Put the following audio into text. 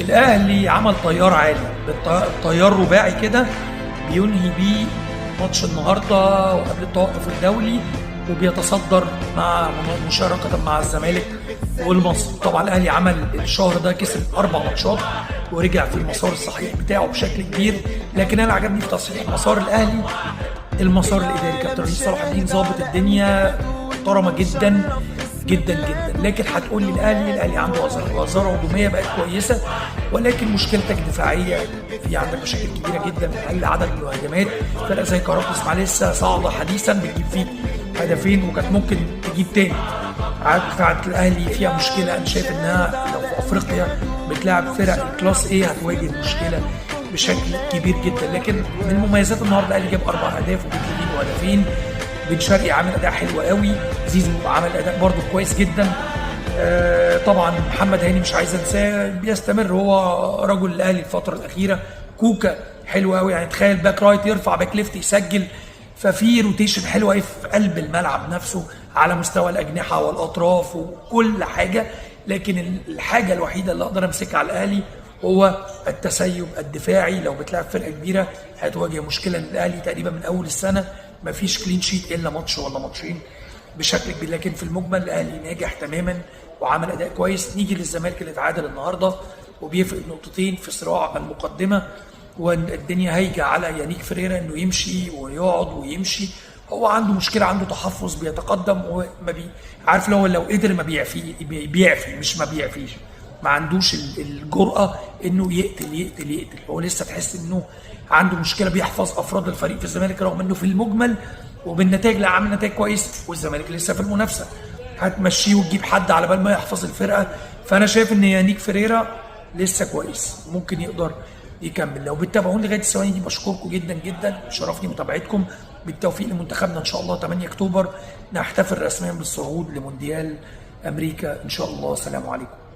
الاهلي عمل طيار عالي، طيار رباعي كده بينهي بيه ماتش النهارده وقبل التوقف الدولي، وبيتصدر مع مشاركة مع الزمالك والمصري. طبعا الاهلي عمل الشهر ده كسب 4 ماتشات ورجع في المسار الصحيح بتاعه بشكل كبير. لكن انا عجبني في تصحيح مسار الاهلي المسار الاداري، كابتن رئيس صلاح الدين ظابط الدنيا محترمه جدا جدا جدا. لكن هتقول لي الاهلي عنده وزارة هجومية بقت كويسة، ولكن مشكلتك دفاعية، في عندك مشاكل كبيرة جدا من اقل عدد من الهجمات. فرقه زي كهرباء الاسماعيلية لسه صاعده حديثا بتجيب فيك هدفين وكانت ممكن تجيب تاني. دفاعات الاهلي فيها مشكلة، انا شايف انها لو في افريقيا بتلعب فرق ال class A هتواجه مشكلة بشكل كبير جدا. لكن من مميزات النهارده الاهلي جاب 4 اهداف وبيتلينو هدفين، بن شرقي عامل اداء حلو قوي، زيزو عمل اداء برده كويس جدا. طبعا محمد هاني مش عايز انساه، بيستمر هو رجل الاهلي الفترة الاخيرة. كوكا حلو قوي، يعني تخيل back right يرفع back left يسجل، ففي rotation حلو قوي في قلب الملعب نفسه على مستوى الاجنحة والاطراف وكل حاجة. لكن الحاجة الوحيدة اللي اقدر امسكها على الاهلي هو التسيب الدفاعي. لو بتلعب فرقه كبيرة هتواجه مشكلة، ان الاهلي تقريبا من اول السنة مفيش clean sheet الا ماتش ولا ماتشين بشكل كبير. لكن في المجمل الاهلي ناجح تماما وعمل اداء كويس. نيجي للزمالك اللي اتعادل النهارده وبيفرق نقطتين في صراع المقدمة، والدنيا هايجه على يانيك فريرا انه يمشي ويقعد ويمشي. هو عنده مشكلة، عنده تحفظ، بيتقدم وما بي عارف لو قدر ما بيعفي، بيعفي مش ما بيعفيش، ما عندوش الجرأة انه يقتل يقتل يقتل. هو لسه تحس انه عنده مشكلة، بيحفظ افراد الفريق في الزمالك رغم انه في المجمل وبالنتائج لا عامل نتائج كويس، والزمالك لسه في المنافسة، هتمشيه وتجيب حد على بال ما يحفظ الفرقة. فانا شايف ان يانيك فريرا لسه كويس، ممكن يقدر يكمل. لو بتتابعوني لغاية الثواني دي بشكركم جدا جدا، شرفني متابعتكم. بالتوفيق لمنتخبنا ان شاء الله 8 اكتوبر نحتفل رسميا بالصعود لمونديال امريكا ان شاء الله. سلام عليكم.